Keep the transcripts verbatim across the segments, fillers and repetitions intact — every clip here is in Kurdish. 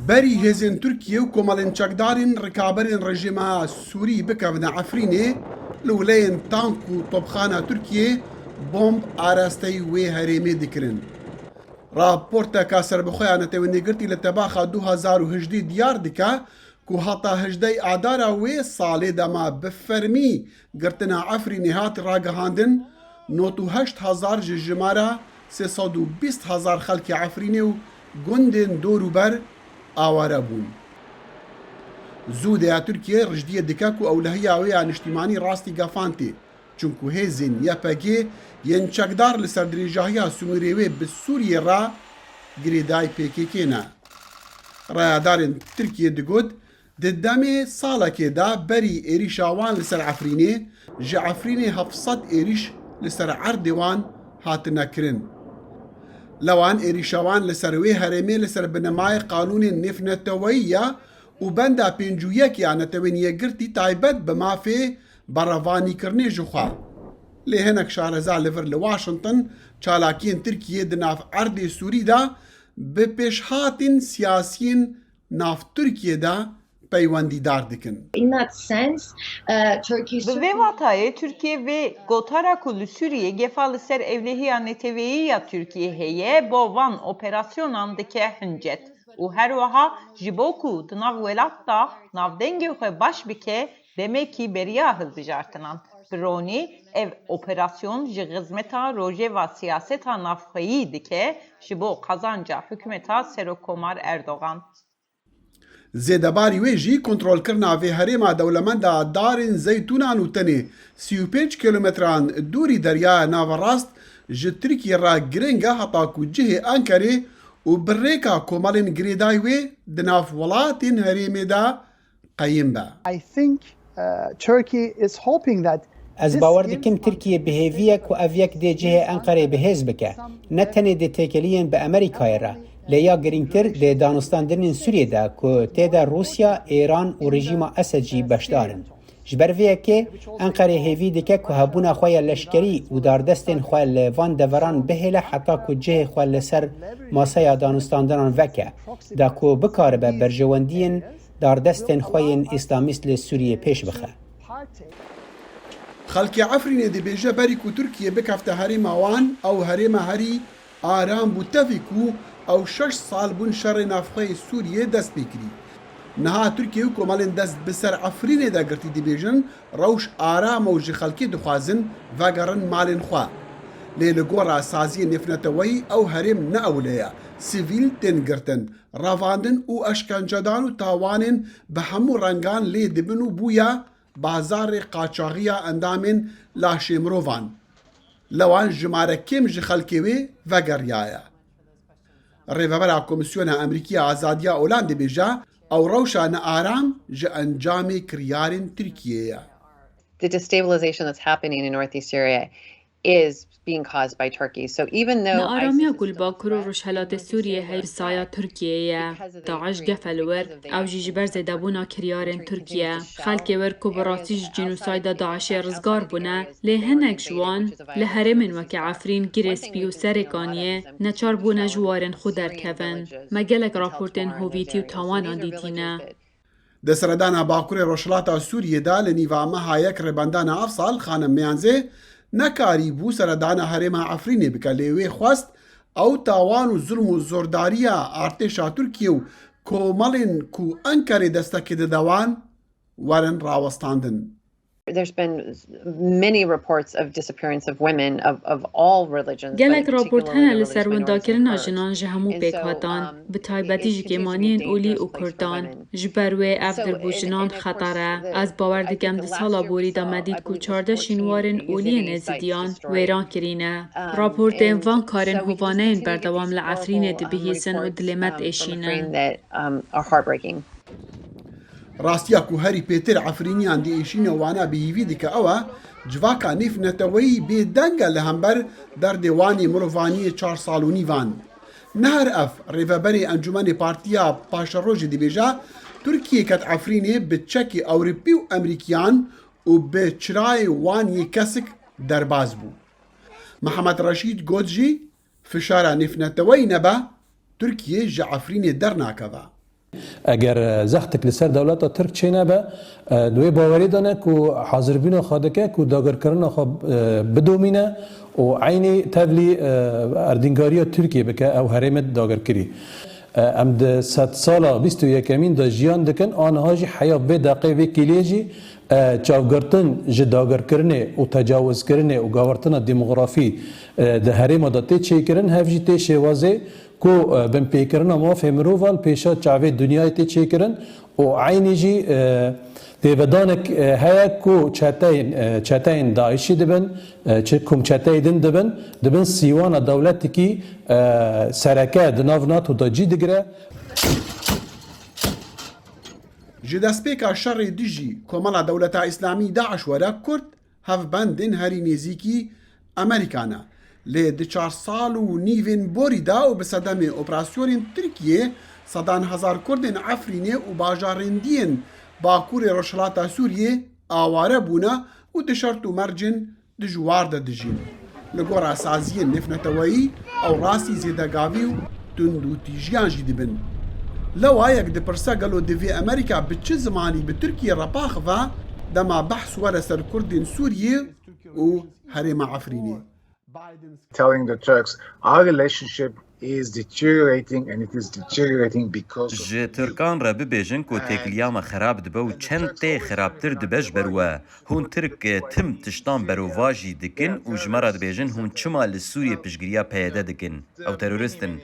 Berî hêzên Tirkiyê û komelên çekdarên rikaberên rejîma Sûrî bikevine Efrînê, li wileyên tank û topxana Tirkiyê bomb arasteyî wê herêmê dikirin. Raporteka serbixwe ya Netewên Yekgirtî li tebaxa du hezar û hejdeh diyar dike ku heta hejdeh adara wê salê dema bi fermî girtina Efrînê hat ragihandin, nod û heşt hezar ji jimara sê sed û bîst hezar xelkê Efrînê û gundên dor û ber aware bûn. Zû de ya Tirkiye rijdiyê dike ku ewlehiya wê ya niştîmanî rastî gefan tê, çunku hêzên Y P G yên çekdar li ser dirêjahiya sînorê wê bi Sûriyê re girêdayî P K K ne. Rayedarên Tirkiye digot, di demê salekê de berî êrîşa wan li ser Efrînê, ji Efrînê heft sed êrîş li ser erdê wan hatine kirin. Lewan êrîşa wan li ser wê herêmê li ser binemayê qanûnên nêvneteweyî ya û benda pêncî û yek ya Netewên Yekgirtî taybet bi mafê berevanîkirinê ji xwe. Lê hinek şareza li vir li Washington çalakiyên Tirkiyê di nav erdê Sûrî de bi pêşhatên siyasiyên nav Tirkiyê de peywendîdar dikin. In that sense, uh, Turkey Bi vê vatayê Tirkiye vê gotara ku li Sûriyê gefa li ser ewlehiya neteweyî ya Tirkiyê heye, bo van operasyonan dike hincet û her wiha ji bo ku di nav welat de navdengê xwe baş bike, demekî beriya hilbijartinan. Bi ronî ev operasyon ji xizmeta rojeva siyaseta navxweyî dike ji bo qazanca hikûmeta Serokkomar Erdogan. Zêdebarî wê jî kontrolkirina vê herêma dewlemenda darên zeytûnan û tenê sî û pênc kîlometran dûrî Deryaya Naverast ji Tirkiyê re giring e, heta ku cihê Enqerê û bi rêka komelên girêdayî wê di nav welatên herêmê de qeyim be. I think, uh, Turkey is hoping that Ez bawer dikim Tirkiye bi hêvî ye ku ev yek dê cihê Enqerê bi hêz bike. Ne tenê di têkeliyên bi Amerîkayê re, lê ya girîngtir di danûstandinên Sûriyê de ku tê de Rûsya, Êran û rejîma Esed jî beşdar in. Ji ber vê yekê Enqerê hêvî dike ku hebûna xwe ya leşkerî û dardestên xwe li van deveran bihêle heta ku cihê xwe li ser masaya danûstandinan veke, da ku bikaribe berjewendiyên dardestên xwe yên îslamîst li Sûriyê pêş bixe. Xelkê Efrînê dibêje berî ku Tirkiye bikefte herêma wan, ew herêma herî aram bû tevî ku ew şeş sal bûn şerê navxweyê Sûriyê dest pê kirî. Niha Tirkiye û komelên dest bi ser Efrînê de girtî dibêjin, rewş aram e û ji xelkê dixwazin vegerin malên xwe. Lê li gora saziyên nêvneteweyî ew herêm ne ewle ye. Sivîl tên girtin, revandin û eşkencedan û tawanên bi hemû rengan lê dibin û bûye bazarê qaçaxiya endamên laşê mirovan. Lewan jimare kêm ji xelkê wê vegeriyaye. Rêvebera Komîsyona Amerîkî ya Azadiya Olan dibêje, ew rewşa nearam ji encamê kiryarên Tirkiyê ye. The destabilization that's happening in northeast Syria is being caused by Turkey. So even though Nearamiya ku li Bakur û Rojhelatê Sûriyê heye bi saya Tirkiyeyê ye. DAIŞ gefe li wir, ew jî ji ber zêdebûna kiryarên Tirkiye. Xelkê wir ku bi rastî ji cînosayda DAIŞê rizgar bûne, lê hinek ji wan li herêmên weke Efrîn, Girê Spî û Serê Kaniyê neçar bûne ji warên xwe derkevin. Me gelek raportên hovîtî û tawanan dîtîne. Di seredana Bakurê Rojhilata Sûriyê de li nîva meha yek rêbendana ev sal Xanim Meyanzê nekarîbû seredana herêma Efrînê bike, lê wê xwest ew tawan û zulm û zordariya artêşa Tirkiyê û komelên ku Enqerê destekê dide wan werin rawestandin. There's been many reports of disappearance of women of, of all religions, but Gelek raport particularly hene li ser religious minorities and windakirina Kurds. Jinan ji hemû And so, pêkhatan, um, bi taybetî ji Kêmaniyên Olî û Kurdan. Ji ber wê ev dir bo jinan xeter e. Ez bawer dikim di sala borî de me dît ku çardeh şînwarên oliyên êzidiyan wêran kirîne. Raportên van karên hovaneyên berdewam li Efrînê dibihîzin û dilê me diêşînin. Rastiya ku herî pêtir Efrîniyan diêşîne wana bi hîvî dike ew e, civaka nêvneteweyî bêdeng e li hember derdê wan ê mirovaniyê çar sal û nîvan. Ne her ev, rêveberê Encûmenê Partiya Paşerojê dibêje, Tirkiye ket Efrînê bi çekê Ewropî û Emerîkiyan û bi çirayê wan yê kesik derbas bû. Mihemed Reşîd got jî, fişara nêvneteweyî nebe, Tirkiye ji Efrînê dernakeve. Eger, e, zextek li ser dewleta Tirk çênebe, e, di wê bawerê de ne ku hazirbûna xwe dike ku dagirkirina xwe, e, bidomîne û eynî tevlî, e, erdîngariya Tirkiyê bike ew herêmê dagirkirî. E, em di sedsala bîst û yekemîn de jiyan dikin, aniha jî heya vê deqê vê kêliyê jî, e, çavgirtin ji dagirkirinê û tecawizkirinê û gavirtina demografî, e, di herêma de tê çêkirin, hev jî tê şêwazê ku, e, binpêkirina mafê mirovan pêşa çavê dinyayê tê çêkirin û eynî jî, e, têvedanek, e, heye ku çeteyên, e, çeteyên DAIŞî dibin, e, çi komçeteyê din dibin, dibin sîwana dewletekî, e, sereke di nav NATO de cî digire. Ji destpêka şerê dijî Komela Dewleta Îslamî DAIŞ were Kurd hevbendên herî nêzîkî Amerîka ne. Lê di çar sal û nîvên borî de û bi sedemê operasyonên Tirkiyê sedan hezar Kurdên Efrînê û bajarên diyên Bakurê Rojhilata Sûriyê aware bûne û di şert û mercên dijwar de dijîn. Li gora saziyên nêvneteweyî, ew rastî zêdegavî û tund û tîjiyan jî dibin. Lewa yek dipirse gelo divê Amerîka bi çi zimanî bi Tirkiyê re paxive dema behs were ser Kurdên Sûriyê û herêma Efrînê? Telling the Turks, our relationship is deteriorating and it is deteriorating because of Ji Tirkan re bibêjin ku têkiliya me xerab dibe û çend tê xerabtir dibe ji ber we. Hûn Tirk tim tiştan berovajî dikin û ji me re dibêjin hûn çima li Sûriyê piştgiriya P Y D dikin. Ew terorist in.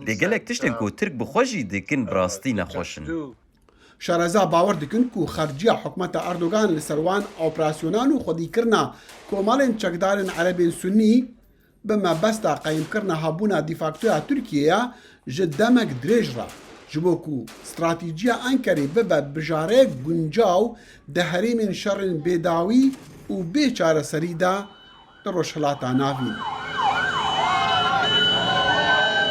Lê gelek tiştên ku Tirk bi xwe jî dikin bi rastî nexweş in. Şareza bawer dikin ku xerciya hikûmeta Erdogan li ser wan operasyonan û xwedîkirina komelên çekdarên Erebên Sunî bi mebesta qeyimkirina hebûna defaktoya Tirkiyê ya ji demek dirêj re, ji bo ku stratîjiya Enkerê bibe bijareyek guncaw di herêmên şerên bêdawî û bê çareserî de di Rojhilata Navîn.